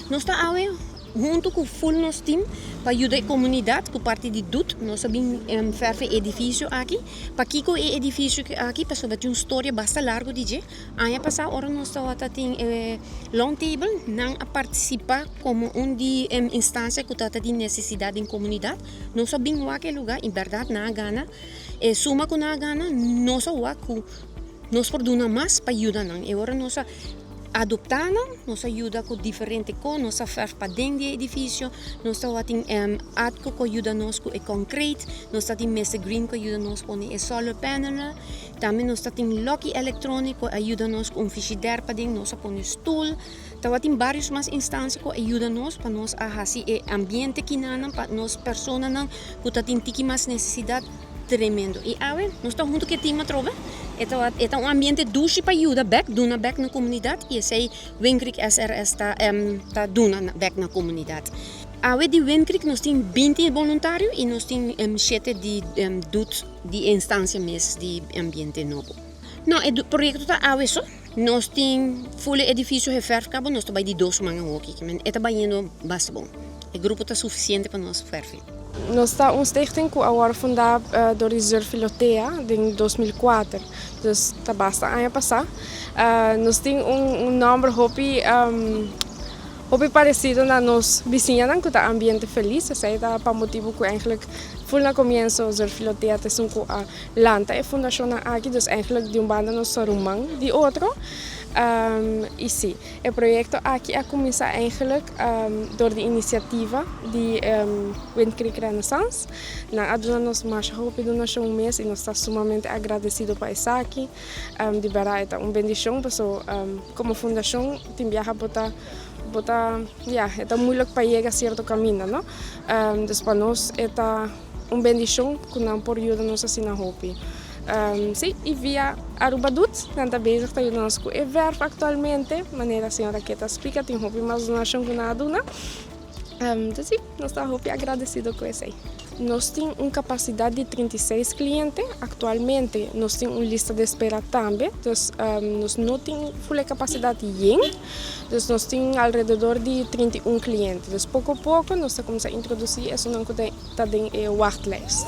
Nos ta awe huntu ku full nos team pa yuda e komunidat ku parti di DUT. Nos a bin fèrf e edifisio aki. Pakiko e edifisio aki? Pasobra tin un storia basta largu di dje. Aña pasá ora nos tabata tin e long table nan a partisipá komo un di e instansia ku tabata tin nesesidat den komunidat. Nos a bin wak e lugá i bèrdat nan a gana. E suma ku nan a gana nos a wak ku nos por duna mas pa yuda nan. E ora nos a adoptá nan, nos a yuda ku diferente kos, nos a fèrf paden di e edifisio, nos tabatin Atco ku a yuda nos ku e concrete, nos tabatin Mister Green ku a yuda nos pone e solar panelnan, tambe nos tabatin Lucky Electronic ku a yuda nos ku un fishidèr paden, nos a pone stul, tabatin barios mas instansia ku a yuda nos pa nos a hasi e ambiente kinanan pa nos personanan ku ta tin tiki mas nesesidat. Tremendo. I awe nos ta huntu ku e team atrobe. E ta e ta un ambiente dushi pa yuda bek, duna bek na komunidat i esei Wind Creek SRS ta ta duna bek na komunidat. Awe di Wind Creek nos tin binti boluntario i nos tin shete di dut di e instansia mes di ambiente nobo. No, e proyekto ta awe so. Nos tin full e edifisio geverf kaba, nos ta bai di dos man awoki. E ta bayendo basta bon. E grupo ta sufisiente pa nos verfi. Nos ta un stichting ku a wòrdu fundá dor di Zur Filotea den 2004, dus ta basta aña pasá. Nos tin un nòmber hopi hopi paresido na nos bisiñanan ku ta Ambiente Felis, esei ta pa motibu ku eigenlijk ful na komienso Zur Filotea ta esun ku a lanta e fundashonnan aki, dus eigenlijk di un banda nos ta ruman di otro. I sí. E proyekto aki a kuminsá eigenlijk dor di inisiativa di Wind Creek Renaissance. Nan a duna nos masha hopi donashon mes i nos ta sumamente agradesido pa esaki. Di bèrdat e ta un bendishon paso komo fundashon tin biaha bo ta bo ta ya e ta moeilijk pa yega sierto kaminda no. Dus pa nos e ta un bendishon ku nan por yuda nos asina hopi. Sí, i via Aruba Doet nan ta bezig ta yuda nos ku e verf aktualmente. Manera señora Keta a splika tin hopi mas donashon ku nan a duna. Entonces sí, nos ta hopi agradesido ku esei. Nos tin un kapasidat di 36 kliente. Aktualmente nos tin un lista di espera tambe. Dus nos no tin ful e kapasidat yen. Dus nos tin alrededor di 31 kliente. Dus poko poko nos ta kuminsá introdusí esunnan ku ta den e wachtlijst.